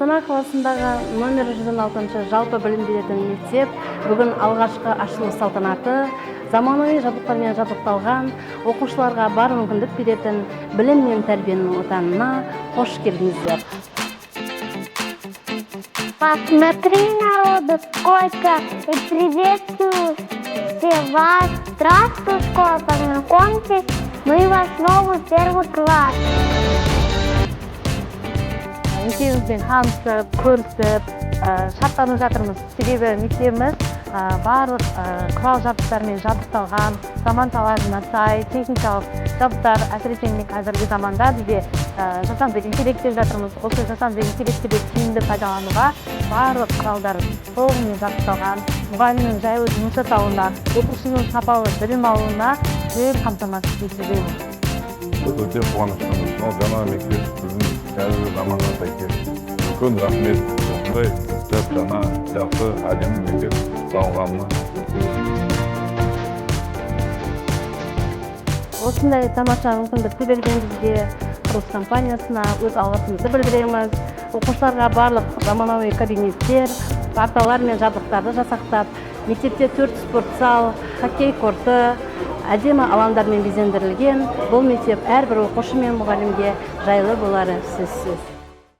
Астана қаласындағы номер 116 жалпы білім беретін мектеп бүгін алғашқы ашылу салтанаты заманауи жабдықтармен жабдықталған, оқушыларға бар мүмкіндік беретін білім мен тәрбиенің отанына қош келдіңіздер. Посмотри, народу сколько, и приветствую всех вас. Здравствуй, школа, познакомьтесь, мы ваш новый первый класс. Мектебімізбен танысып, көрісіп, шаттанып жатырмыз. Себебі мектебіміз барлық құрал жабдықтармен жабдықталған, заман талабына сай техникалық жабдықтар, әсіресе міне қазіргі заманда бізде жасанды интеллект деп жатырмыз. Осы жасанды интеллектті де тиімді пайдалануға барлық құралдар толығымен жабдықталған. Мұғалімнің жайлы жұмыс жасауына, оқушының сапалы білім алуына түгел қамтамасыз етілген. Біз өте қуаныштымыз. Мынау жаңа мектеп біздің қазіргі заманға сәйкес. Үлкен рахмет осындай жап жаңа, жақсы, әдемі мектеп салынғанына. Осындай тамаша мүмкіндікті берген бізге құрылыс компаниясына өз алғысымызды білдіреміз. Оқушыларға барлық заманауи кабинеттер, парталар мен жабдықтарды жасақтап, мектепте 4 спортзал, хоккей корты, әдемі алаңдармен безендірілген бұл мектеп әрбір оқушы мен мұғалімге жайлы болары сөзсіз.